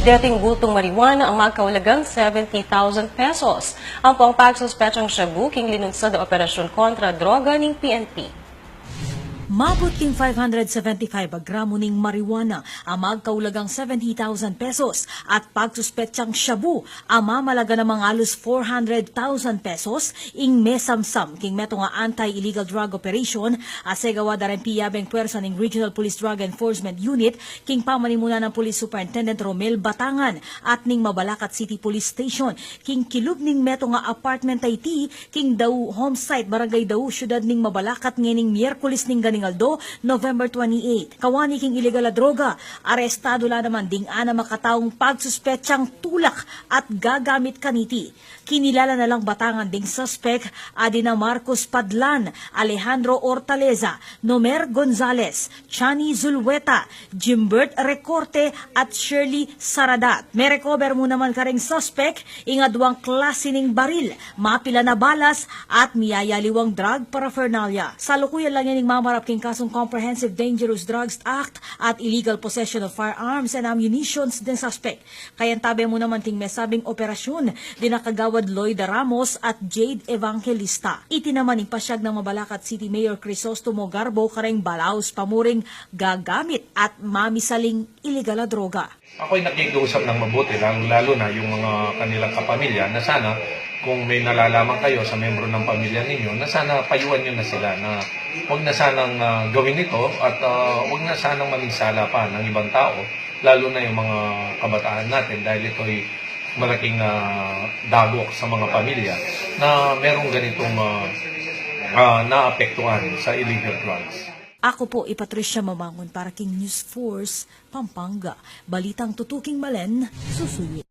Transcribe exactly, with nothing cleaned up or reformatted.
Deting bultung marijuana a magkaulagang seventy thousand pesos. Ampo ing pagsuspetsang shabu king linunsad a operasyun kontra droga ning P N P. Mabut king five hundred seventy-five a gramo ning marijuana a magkaulagang seventy thousand pesos at pagsuspetsang shabu a mamalaga namang alus four hundred thousand pesos ing mesamsam king metung a anti-illegal drug operation a segawa da reng piyabeng pwersa ning Regional Police Drug Enforcement Unit king pamanimunan nang Police Superintendent Romel Batangan at ning Mabalacat City Police Station king kilub ning metung a apartment a iti king Dau home site, Barangay Dau, syudad ning Mabalacat ngening Miyerkules ning ganing aldo, November twenty-eight. Kawani king ilegal a droga, arestadu la naman ding anam a kataung pagsuspetsang tulak at gagamit kaniti. Kinilala na lang Batangan ding suspek a dina Marcos Padlan, Alejandro Hortaleza, Nomer Gonzalez, Chani Zulueta, Jimbert Recorte at Shirley Saradat. Merecover mu naman kareng suspek ing aduang klase ning baril, mapilan a balas at miyayaliwang drug paraphernalia. Salukuyan la ngening mamarap king kasung Comprehensive Dangerous Drugs Act at illegal possession of firearms and ammunitions ding suspek. Kayantabe mu naman king mesabing operasyun dina Kagawad Loida Ramos at Jade Evangelista. Iti naman ing pasyag nang Mabalacat City Mayor Crisostomo Garbo kareng balaus pamuring gagamit at mamisaling ilegal a droga. Ako'y nakikiusap ng mabuti, lalong-lalo na yung mga kanilang kapamilya, na sana kung may nalalaman kayo sa miyembro ng pamilya ninyo, na sana payuan nyo na sila na huwag na sanang, ah, gawin ito at, ah, huwag na sanang maminsala pa ng ibang tao, lalo na yung mga kabataan natin, dahil ito'y malaking, ah, dagok sa mga pamilya na merong ganitong, ah, ah, naapektuhan sa illegal drugs. Ako po i Patricia Mamangon para king News Force Pampanga. Balitang tutuking balen, susuyu.